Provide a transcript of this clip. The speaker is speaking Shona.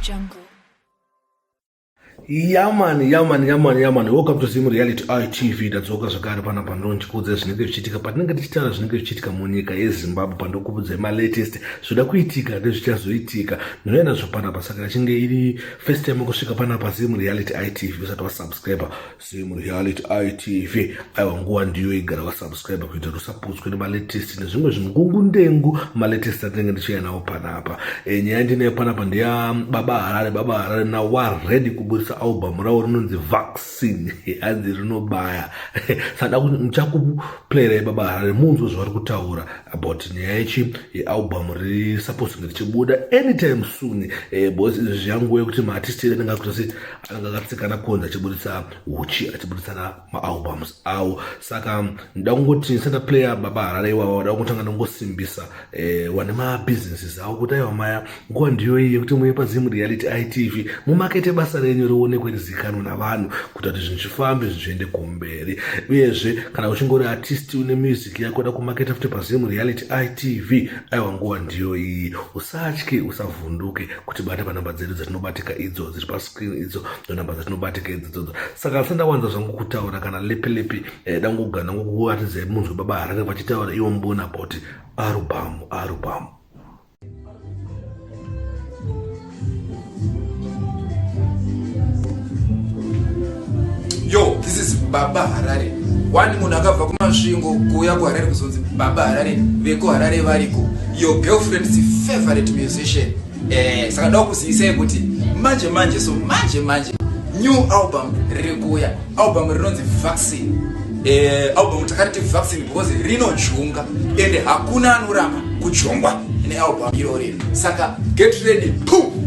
Jungle. Yaman, yaman, yaman, yaman. Welcome to Zim Reality ITV. Tadzoka zvakare panapa ndonchikuudza zvinenge zvichiitika patinenge tichitaura zvinenge zvichiitika munyika yeZimbabwe pandokuudzai malatest zvoda kuitika nezvichazoitika. Ndinoenda nazvo panapa saka achinge iri first time kusvika panapa Zim Reality ITV usati wasubscriber Zim Reality ITV. Aiwa nguva ndiyo igara wasubscribe kuita kuti usapotswe nemalatest nezvimwe zvingungundengu malatest atinenge ndichiuya nawo panapa. E, nyaya ndinayo panapa ndeya Baba Harare. Baba Harare now wa ready kuburitsa album ravo rinonzi Vaccine. Hanzi rinobaya. Saka ndichakuplayera Baba Harare munzwe zvavari kutaura about nyaya yechi yealbum riri supposed kunge richibuda anytime soon. E, because izvi zviyanguva yekuti maartist edu anenge akuita se anenge akatsikana konzi achiburitsa huchi achiburitsa maalbums awo. Saka nda kungoti ndisati player Baba Harare iwawa, da kungotanga ndongosimbisa wane mabusinesses avo kuti aiwa maya, nguva ndiyo iyi yekuti muye paZim Reality ITV mumakete basa renyu rionekwe rizikanwe navanhu kuita kuti zvinhu zvifambe, zvinhu zviende kumberi. Uyezve kana uchinge uri artist une music yako da kumaketa futi paZim Reality ITV, aiwa nguva ndiyo iyi. Usatye, usavhunduke kuti bata panhamba dzedu dzatinobatika idzo dziri pascreen idzo, ndonhamba dzatinobatika idzodzo. Saka sandawanza zvangu kutaura kana lepi lepi, dangogara ndangokuwatidzai munzwe Baba Harare vachitaura iwo mbona about album. Yo, this is Baba Harare. One munhu akabva kuMasvingo kuuya kuHarare kuzonzi Baba Harare. VekuHarare variko, your girlfriend's favorite musician. Saka ndoda kuzivisai kuti manje manje, so manje manje new album riri kuuya, album rinonzi Vaccine. Album takariti Vaccine because rinojunga ende hakuna anoramba kujongwa nealbum irori. Saka get ready. Pum!